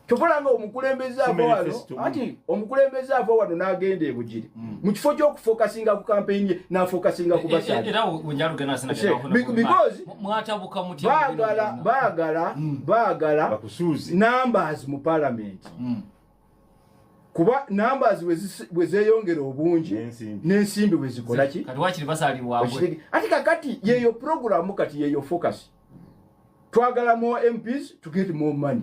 Kyova nga omukulembeze ava wano, anti omukulembeze ava wano n'agenda e Bugiri mu kifo ky'okufokasinga ku kampeyini ye, n'afokasinga ku basaja. Because baagala baagala baagala numbers mu parliament, kuba numbers bwe zeeyongera obungi, n'ensimbi bwe zikola ki. Ati kakati yeyo programu, kati yeyo focus. Twagala more MPs to get more money.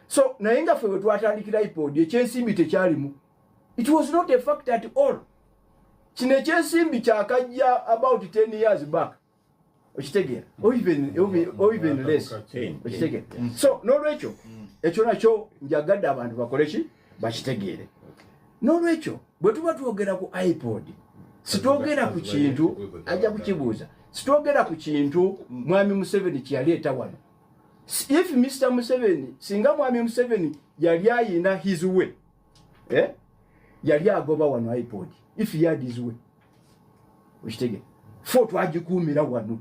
So naye nga ffe bwe twatandikira IPOD, ekyensimbi tekyalimu. It was not a fact at all. Kino ekyensimbi kyakajja about 10 years back, okitegeera, or even less, okitegeera? So n'olwekyo ekyo nakyo njagadde abantu bakole ki, bakitegeere. N'olwekyo bwe tuba twogera ku IPOD, sitwogera ku kintu ajja kukibuuza, sitwogera ku kintu mwami Museveni kyeyaleeta wano. If Mr Museveni, singa mwami Museveni yali ayina his way, eh? Yali agoba wano IPOD if he had his way, okitegeera? Fo twagikuumira wano.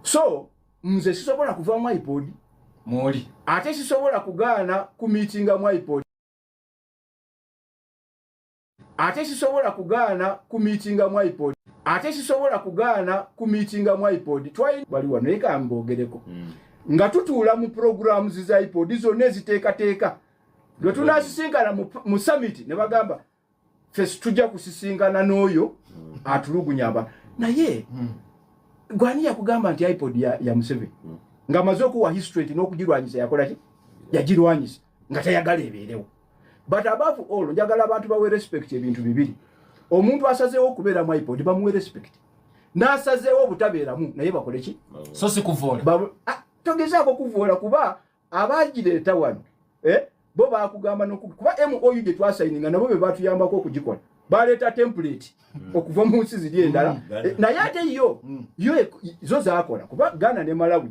So nze sisobola kuva mu IPOD. Mwoli. Ate sisobola kugaana kumiitinga mu IPOD, ate sisobola kugaana kumiitinga mu IPOD, ate sisobola kugaana kumiitinga mu IPOD. Twali bali wano, naye kambogereko nga tutuula mu programs za IPOD zonna eziteekateeka lwe tunasisinkana mu summit, ne bagamba ffe tujja kusisinkana n'oyo atulugunya abantu. Naye gwani yakugamba nti IPOD ya Museveni, ng'amaze okuwa history nti n'okugirwanyisa yakola ki, yagirwanyisa nga tayagala ebeerewo? But above all, njagala abantu bawe respect ebintu bibiri. Omuntu asazeewo okubeera mu IPOD bamuwe respect, n'asazeewo obutabeeramu naye bakole ki? So si kuvoola. Ah, togezaako kuvoola, kuba abagireeta wano, eh, bo bakugamba kuba MOU gye twasayininga nabo be batuyambako okugikola, baleeta template okuva mu nsi ziri endala. Eh, naye ate yo zo zakola, kuba Ghana ne Malawi,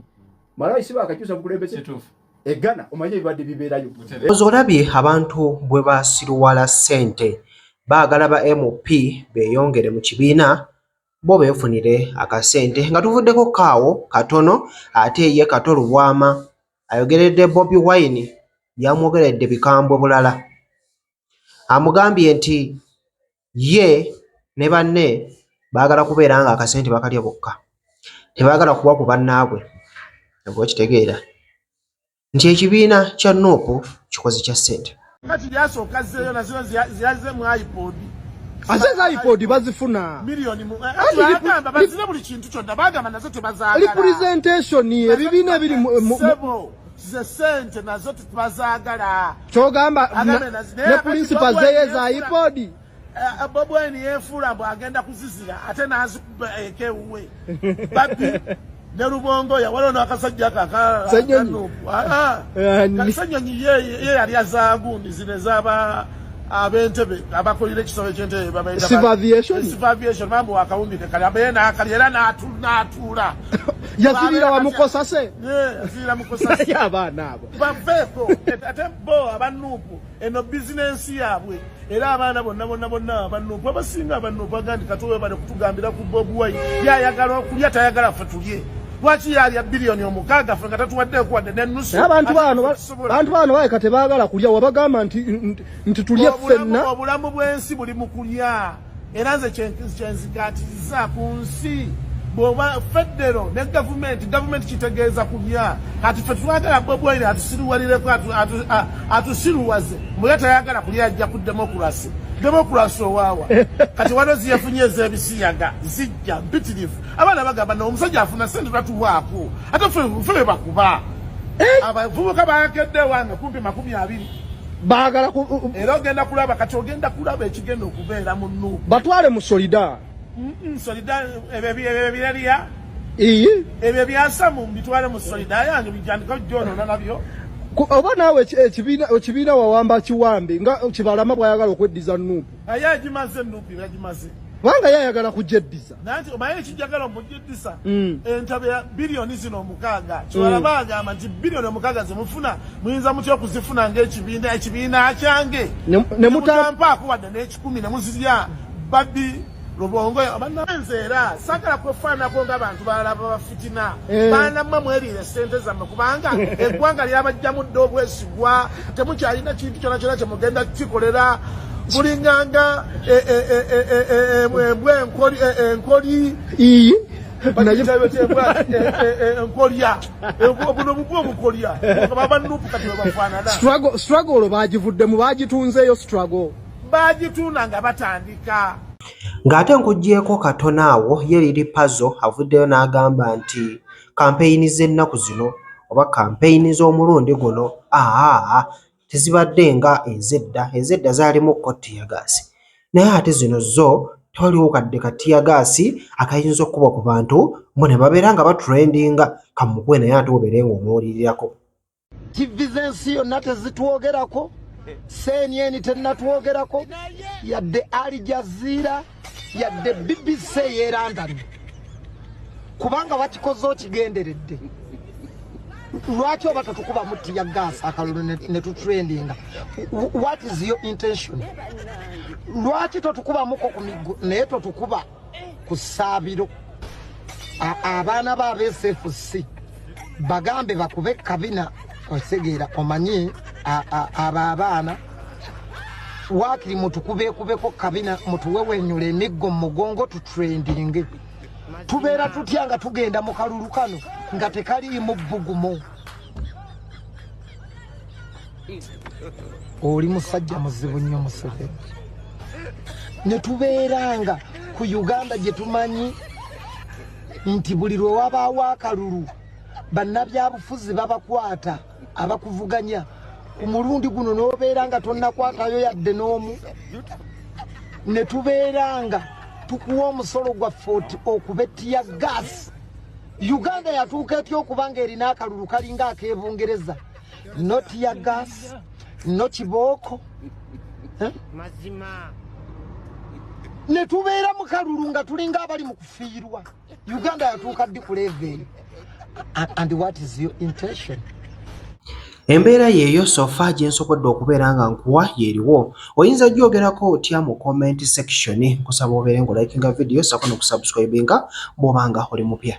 Malawi si bakakyusa bukulembeze? Kituufu. E Ghana omanye ebibadde bibeerayo. Ozo olabye abantu bwe basiruwala ssente, baagala ba MP beeyongere mu kibiina, bo beefunire akasente. Nga tuvuddeko kaawo katono, ate ye Kato Lubwama ayogeredde Bobi Wine, yamwogeredde bikambwe bulala. Amugambye nti ye ne banne baagala kubeera nga akasente bakalya bokka, tebaagala kuwa ku bannaabwe. Oba okitegeera nti ekibiina kya NUP kikozi kya ssente. Kati lyasooka azzeeyo nazo ziyazze mu IPOD. Ate za IPOD bazifuna. Miliyoni Anti bagamba bazire buli kintu kyonna, bagamba nazo tebazaagala. Representation, ebibiina ebiri Sebo, ze sente nazo tebazaagala. Kyogamba Agambe naye ne akati principal Bobi zeye Wine za IPOD. Bobi Wine yeefuula mbu agenda kuzizira, ate n'azikuba eka ewuwe babbi ne Lubongoya, waliwo n'akasajja ako Ssenyonyi. Ssenyonyi ye yali azaagundi zino ez'aba ab'entebe abakolera ekisolo ky'entebe babayita Civil aviation? Civil aviation, bambu akawumbi ke kali abeye n'akali era n'atuula. Yazirira wamukosase. Yazirira mukosase. Naye abaana abo. Baveeko ate bo aba NUP, eno bizinensi yaabwe. Era abaana bonna bonna bonna aba NUP, abasinga aba NUP agandi katuwe bale kutugambira ku Bobi Wine, yayagala okulya, tayagala ffe tulye. Lwaki yalya biliyoni 6 ffe nga tatuwaddeeko wadde n'ennusu? Naye abantu Ate bano ffe tusobola. Bantu bano baleka tebaagala kulya, wabagamba nti tulye ffenna. Obulamu bw'ensi buli mu kulya. Era nze kyenzikatiriza ku nsi, bw'oba federo ne gavumenti, gavumenti kitegeeza kulya. Kati ffe twagala Bobi Wine atusiruwalireko, atusiruwaze muye tayagala kulya, ajja ku democracy. Democracy owaawa? Kati wano ziyafunye ez'ebisiyaga zijja mpitirivu. Abaana bagamba no omusajja afuna sente tatuwaako, ate ffe be bakuba. Abavubuka bakedde ewange kumpi 20. Baagala ku Era ogenda kulaba, kati ogenda kulaba ekigenda okubeera mu NUP. Batwale mu Solidar. Solidar ebyo ebiralya. Iyi. Ebyo byasamu bitwale mu Solidar yange, bijandika gyonona nabyo. Oba naawe ekibiina wawamba kiwambe nga Kibalama bw'ayagala okweddiza NUP. Aye agimaze, NUP yagimaze. Kubanga ye ayagala kugyeddiza. Nanti omanyi ekijagala omugyeddiza, entebe ya biliyoni zino 6. Kibalama agamba nti biliyoni 6 zemufuna muyinza mutya okuzifuna ng'ekibiina, ekibiina kyange Ne mutampaako wadde n'ekikumi ne muzirya babbi. Lubongo bannanze era saagala kwefaanako ng'abantu balala babafitina. Eh. Baana mmwe mweriire ssente zammwe kubanga eggwanga lyabajjamu dda obwesigwa, temukyalina kintu kyona kyona kye mugenda kukikolera. Bulinganga embwa enkoli Iyi naye enkolya buno bubwa obukolya babanupu kati webafaanana. Struggle, struggle olwo bagivuddemu, bagitunzeeyo struggle. Bagitunda nga batandika. Ng'ate nkuggyeeko katono awo, ye Lil Pazo avuddeyo n'agamba nti kampeyini z'ennaku zino oba kampeyini z'omulundi guno aa tezibadde nga ez'edda. Ez'edda zaalimu ko ttiyagaasi, naye ate zino zo tewaliwo kadde ka ttiyagaasi akayinza okukubwa ku bantu mbu ne babeera nga batrendinga. Kamukuwe naye ate obeere ng'omuwulirirako. TV z'ensi yonna tezitwogerako, CNN tennatwogerako, yadde Al Jazeera, yadde BBC ey'e London, kubanga wakikoze okigenderedde. Lwaki oba totukubamu tear gas akalulu ne tutrendinga? What is your intention? Lwaki totukubamuko ku miggo naye totukuba ku ssaabiro? Abaana ba absfc bagambe bakube kabina okitegeera. Omanyi abo abaana waakiri mutukubekubeko kabina, mutuwewenyula emiggo mu mugongo, tutrendinge. Tubeera tutya nga tugenda mu kalulu kano nga tekaliimu bbugumu? Oli musajja muzibu nnyo Museveni. Ne tubeeranga ku Uganda gye tumanyi nti buli lwe wabaawo akalulu bannabyabufuzi babakwata abakuvuganya, ku mulundi guno n'obeera nga tonnakwatayo yadde n'omu. Ne tubeera nga tukuwa omusolo gwaffe oti okuba tear gas. Uganda yatuuka etya okuba nga erina akalulu kalinga ak'ebungereza? No tear gas, no kibooko, eh? Ne tubeera mu kalulu nga tulinga abali mu kufiirwa. Uganda yatuuka ddi ku level eyo? And what is your intention? Embeera yeeyo so far gye nsobodde okubeera nga nkuwa yeeriwo. Oyinza gyogerako otya mu comment section? Nkusaba obeere ng'olikinga video sako n'okusubscribinga bw'oba nga oli mupya.